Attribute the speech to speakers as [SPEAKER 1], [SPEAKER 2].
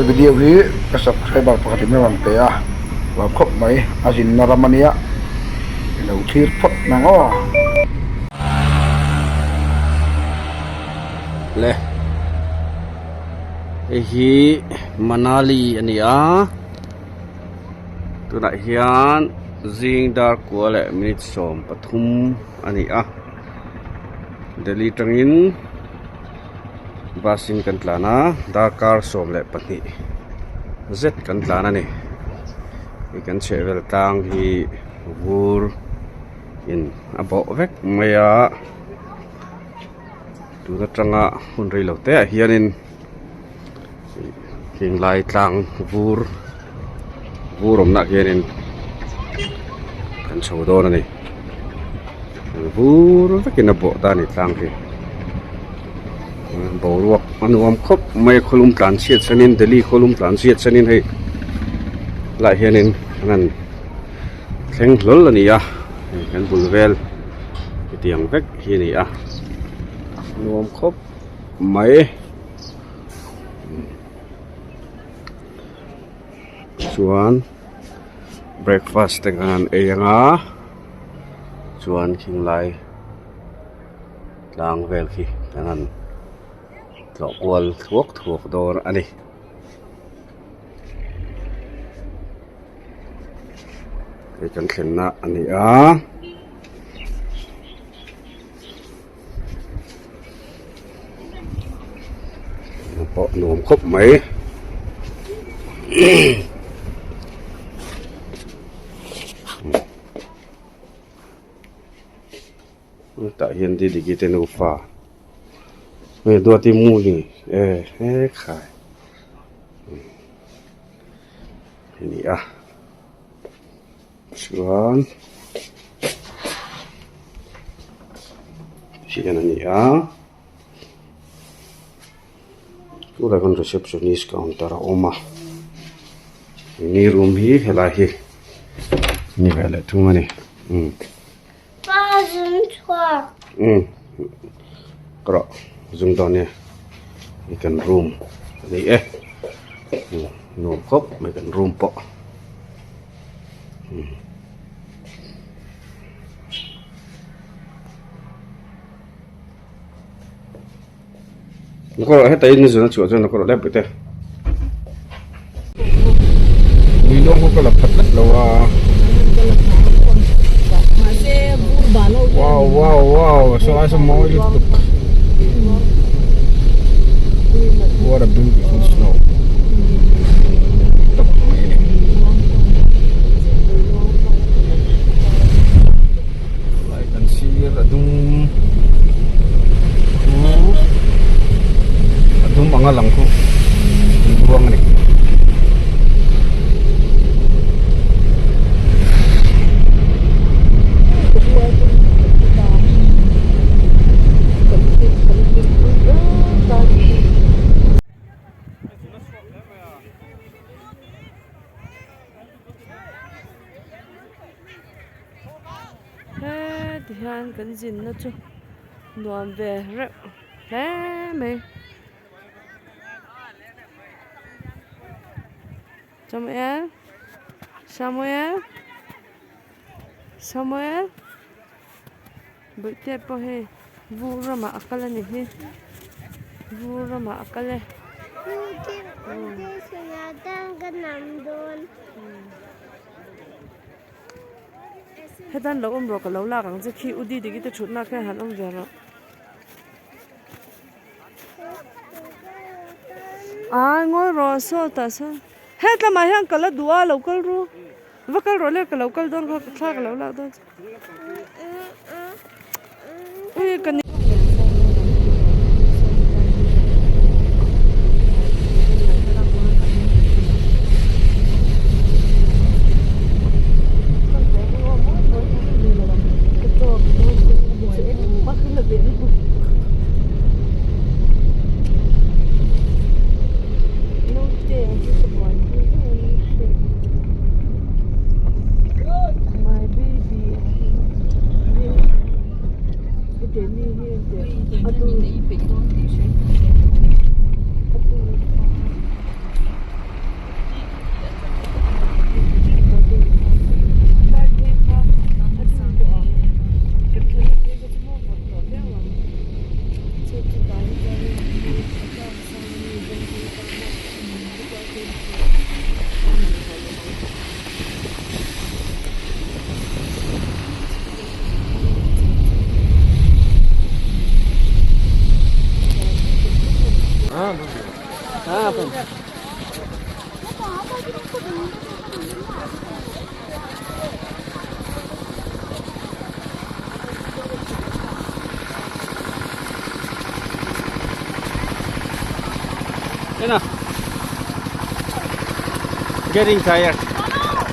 [SPEAKER 1] video hi ka subscriber pakhat in a rawn pe a huam khawp mai a zinna ram a nia i lo thlir phawt nang aw.
[SPEAKER 2] Le hei hi Manali a ni a tunah hian zing dar kua leh minute 13 a ni a Delhi tangin. Bus in kan tlan a darkar 12 zet kan tlan a ni hei kan chhehvel tlang hi vur in a bawh vek mai a tun atanga hun rei lo te ah hianin heng lai tlang vur vur awmna ah hianin kan chho dawn a ni vur vekin a bawh ta a ni tlang hi boruak a nuam khawp mai a khawlum tlan chhiat sanin Delhi khawlum tlan chhiat sanin hei helaiah hianin an han thleng hlawl a ni a hei kan bul vel hetiang vek hi a ni a nuam khawp mai. Chuan breakfast te kan han ei anga chuan khing lai tlang vel khi kan han tlawh kual thuak thuak dawn a ni. Hei kan thlenna a ni a. Pawh nuam khawp mai tah hian didiki te nufa hei duati mu ni e he khai a ni a. Chuan hian a ni a tunah hian receptionist counter a awm a ni room hi helai hi ni ve leh thung a ni umm umm rawh zung dawn nia hei kan room a ni e nuam khawp mai kan room pawh. Heta in zun a chhuah chuan a kawr lep te
[SPEAKER 1] Nuilawng ho ka la phat lek lo a Wow wow wow saw lai saw mawi lutuk What a beautiful snow Tak mai a ni Lai kan sir a dum khu a dum anga lang khu an buang a ni.
[SPEAKER 3] Heti hian kan zinna chu nuam ve reuh hle mai. Samuel Samuel Samuel Bawihte pawh hei vur ramah a kal a ni hi vur ramah a kal e. Hetan lo awm rawh ka lo lak ang che khi u Didiki te thutna khian han awm ve rawh. Aa ngawi rawh saw tah sawn hetlamah hian ka la duh a lo kal ru va kal rawh le ka lo kal dawn kha thla ka lo lak dawn che ui ka ni.
[SPEAKER 2] En a. Getting tired.